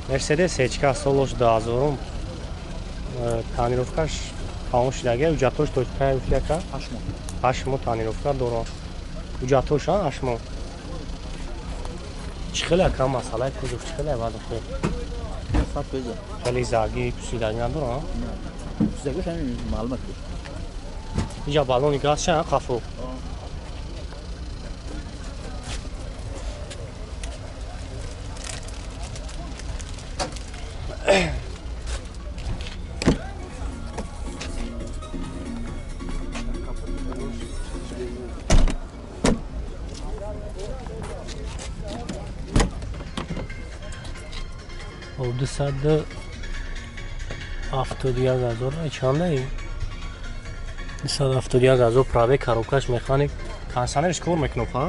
Мерседес СЧК солош 2000-ум. Тонировкаш тамом шудаги. Ҳуҷҷатҳош то кай яка? 8 моҳ. 8 моҳ тонировка дорад. Ҳуҷҷатҳош 8 моҳ. Чӣ хеле ака масъалаи кузов чӣ хеле вазъ? 100%. Хеле заги пусидаги надорад? Пусидагиш ҳамин маълум аст. Инҷа баллони газ чанд қафо? Хоб 271 000 чандаи? 271 000 пробег, коробкаш механик, кондиционерш кор мекунад, ҳа?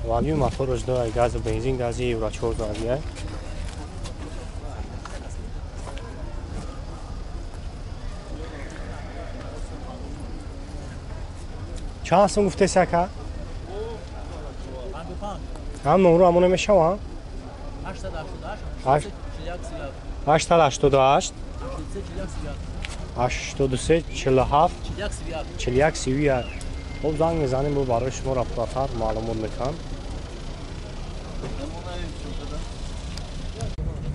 Валюи мотораш ду газу бензин, гази евро 4 задия. Чанд сум гуфтеси ака? Ҳам номру ҳамон мешавам? 888 83 47 41 31. Хоб занг мезанем, бо барои шумо пурратар маълумот мекунам.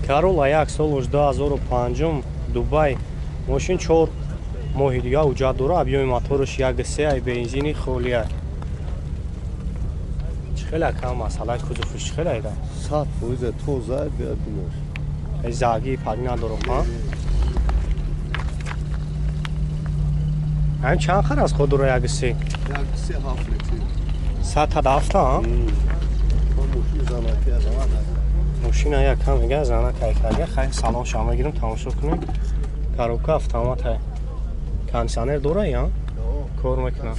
Карола як солуш 2005 Дубай. Мошин 4 моҳи дига ҳуҷҷат дора, объёми мотораш 1.3 ай бензини холия. Чӣ хеле ака масъалаи кузовш чӣ хеле айда? 100% тоза биёд бинаш. Ай заги пади надорад, ҳа? Ҳамин чанд хар аз худ дора 1.3? 1.3 7 литр. 107, ҳа? Мошин занаки Мошина якам мега занак айкага, хай салон шама мегирем, тамошо кунем. Коробка автомат ҳай. Кондиционер дора я? Кор мекунад.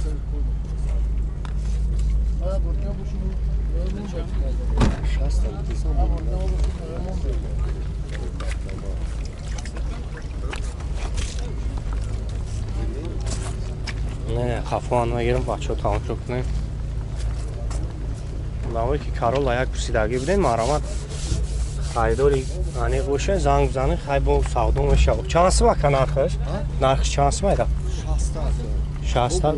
Не, хафоан мегирем, бачаҳо тамошо кунем. Одамое ки Карола як пурсидагӣ будем, марҳамат харидори аниқ боше, занг бизанед, хай бо савдо мешавад. Чанд сум ака нархаш? Нархш чанд сум айда? 60.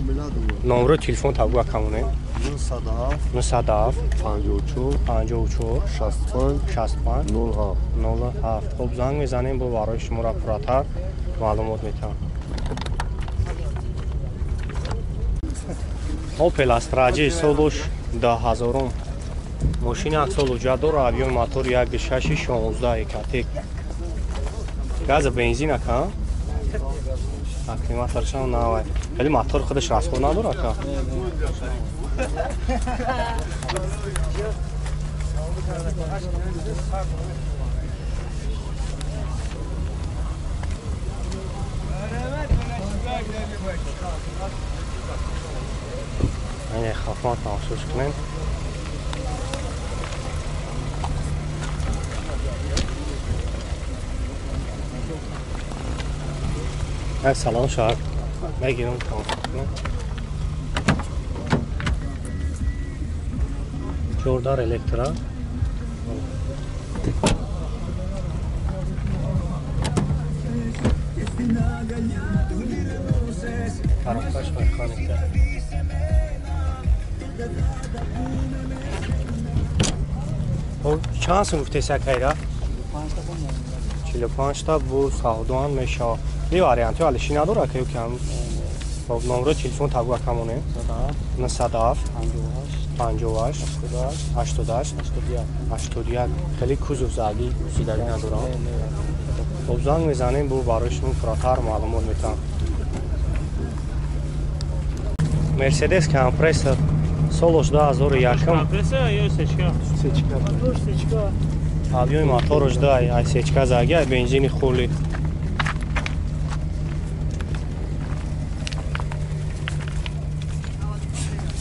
Номеро телефон табгу ака монем. 907 907 54 54 65 65 07 07. Хоб занг мезанем, бо барои шуморо пурратар маълумот метаҳам. Opel Astra J солуш 2000-ум. Мошина як сол ҳуҷҷат дора, объёми мотор 1.6 16 экатек. Газа бензин ака? Акклиматоршам навай. Хеле мотор худаш расход надора ака? Айне хафон тамошош кунем. Як салон шаҳр мегирам, тамошо кунем. Чордар электро. Коробкаш механика. Чанд сум гуфтеси акайра? 45 та бу савдоам мешавад. Би варианти алиши надора ки кам. Хоб номро телефон табгу ака монем. 907 58 88 81. Хеле кузов заги пусидаги надорам. Хоб занг мезанем, бу барои шумо пурратар маълумот метаҳам. Мерседес компрессор солош 2001. Компрессор ё сечка? Сечка. Объёми мотораш 2 ай сечка заги, ай бензини хули.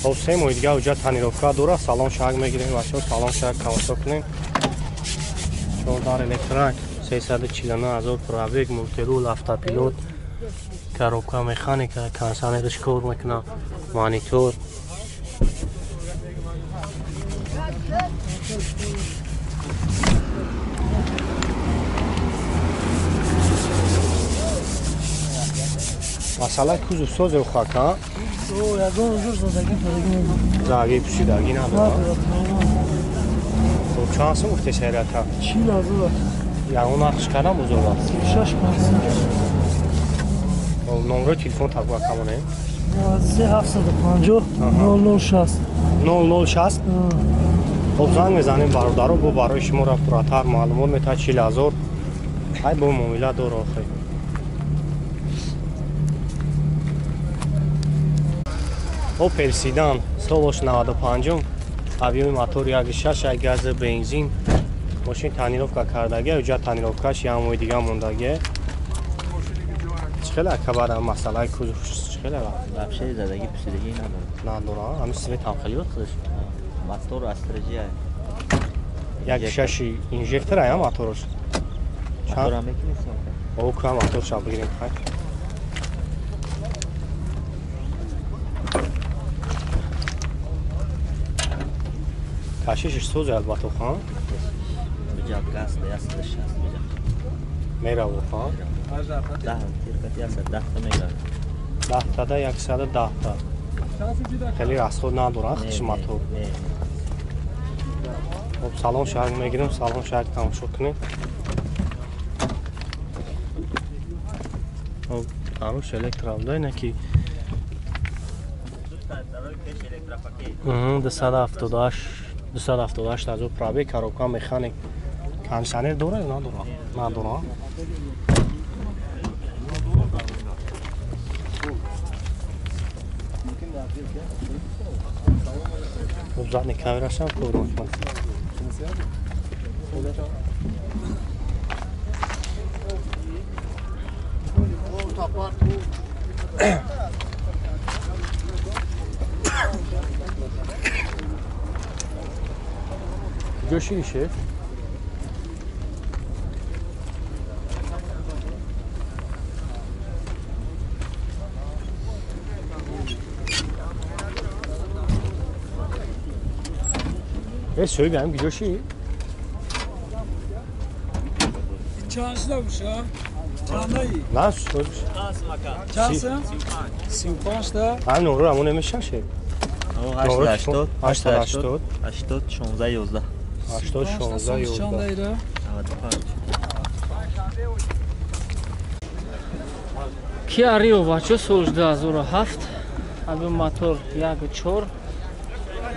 Хоб се моҳи дига ҳуҷҷат тонировка дора, салон шаг мегирем, бачаҳо салон шаг тамошо кунем. 14 электрак, 349 000 пробег, мультирул, автопилот, Коробка механика, кондиционерش кор мекунад, монитор. Масалаи кузов созе ухака? Ягон ҷур задагӣ падагӣ надорад. Задагӣ пӯшидагӣ надорад? Хоб чанд сум гуфте сериака? 40 000. Ягон нархш кардам бузург аст? 36 500. Номрои телефон табу акамоне? 93 750 0060. 0060? Хоб занг мезанем бародаро, бо барои шуморо пурратар маълумот метаҳад. 40 000 ай бо муомила дор охир. Опел Седан, солош 95, объёми мотор 1.6, ай гази бензин. Мошин тонировка кардагия, уҷа тонировкаш як моҳи дига мондагия. Чӣ хеле акабара масъалаи кузов чӣ хеле? Вообще задагӣ пусидагӣ надорад. Надора, ҳамин свет ҳам хеле буд худаш. Мотор Астра J. 1.6 инжектор ая мотораш. Моторам мекунӣ? О, ка мотор ша бигирем хай. Кашишиш созе албатта хан. Биҷа газ 160 биҷа. Мераво хан. 10 тиркати 110 та мерава. 10 тада 110 та. Хеле расход надорад худш мотор. Хоб салон шаҳр мегирем, салон шаҳр тамошо кунем. Хоб аруш электро ина ки 278 278 ҳазор пробег, коробка механик, кондиционер дорад ё надорад? Надорад. Хоб задний камерашам кор мекунад. Куҷо шиди шеф? Э, соҳиби ҳам куҷо ши? Чанд шуда боша? Чандаи? На, соҳиб. Чанд? 35 та. Ҳамин номро ҳамон намешан шеф? 880 880 80 16 11. 80 16 11. Чандаира? 95. Kia Rio бачо соли 2007, объем мотор 1.4.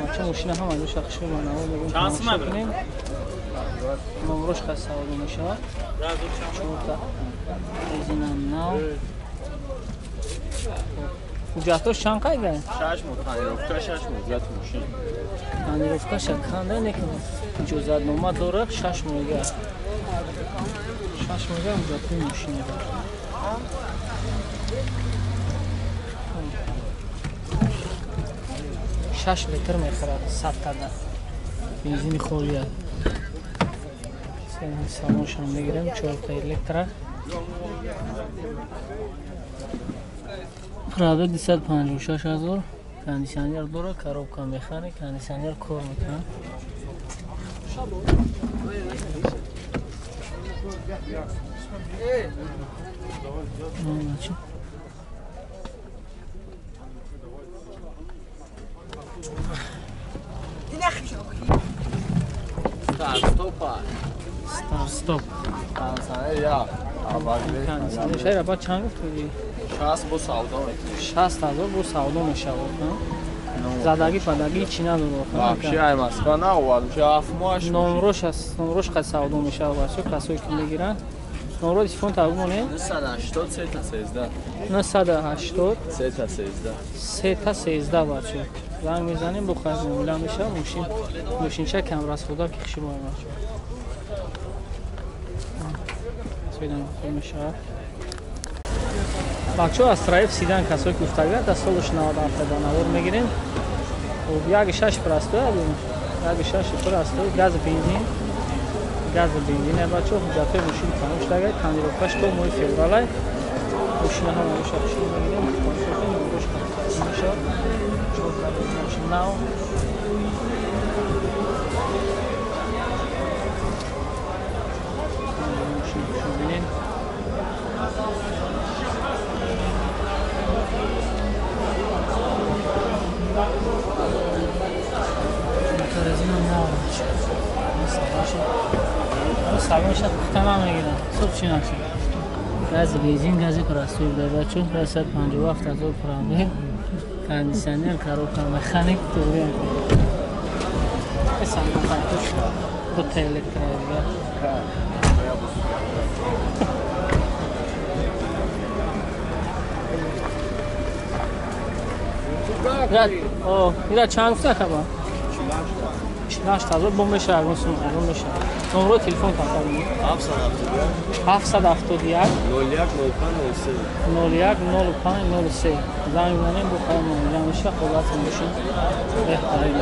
Бачо мошина ҳама ҷоша хушрӯ манаво мегӯем, тамошо кунем. Номрош хай савдо мешавад. Чорта резина нав. Ҳуҷҷатош чанд қайда? 6 моҳ тонировка, 6 моҳ ҳуҷҷати мошин. Тонировкаша канда не, иҷозатнома дорад 6 моҳига. 6 моҳига ҳуҷҷатҳои мошин дорад. 6 литр мехӯрад 100 тада. Бензини холия. Салоншам мегирем, чорта электро. Пробег 256 000, кондиционер дорад, коробка механик, кондиционер кор мекунад. Чӣ? Старт стоп. Кондиционер Кондиционер шайра ба чанд гуфт будӣ? 60 бо савдо мекунем. 60 000 бо савдо мешавад. Задагӣ падагӣ чӣ надорад? Вообще ай Москва наовардем, ша 7 моҳаш. Номрош аст, номрош қад савдо мешавад бачо, касое ки мегиранд. Номро телефон табу монем? 980 3 та 13. 980 3 та 13. 3 та 13 бачо. Занг мезанем, бо хай муомила мешавад, мошин мошинча кам расхода ки хушрӯ бачо. Мешавад. Бачо Астра Ф седан касое ки гуфтагианд, аз солаш 97 да навор мегирем. Хоб 1.6 простой, 1.6 простой, газ бензин. Газ бензин бачо, ҳуҷҷатҳои мошин тамом шудагай, тонировкаш то моҳи февралай. Мошина ҳама шахши мегирем, номрош қати мешавад. Чор колес мошин нав. Мошина бинед. Моторезина нав. Сабонша пухта намегирам. Суб чӣ нашуд? Гази бензин, гази простой буда бачо, 157 000 пробег, кондиционер, коробка, механик, туғри. Дута электро. Ира чанд гуфта хаба? 48 000 бо меша, арзон сум, арзон меша. Номро телефон картам. 771 01 05 03 01 05 03. Занг занем бо хайр муроҷиат меша, қобилият мошин беҳтарин.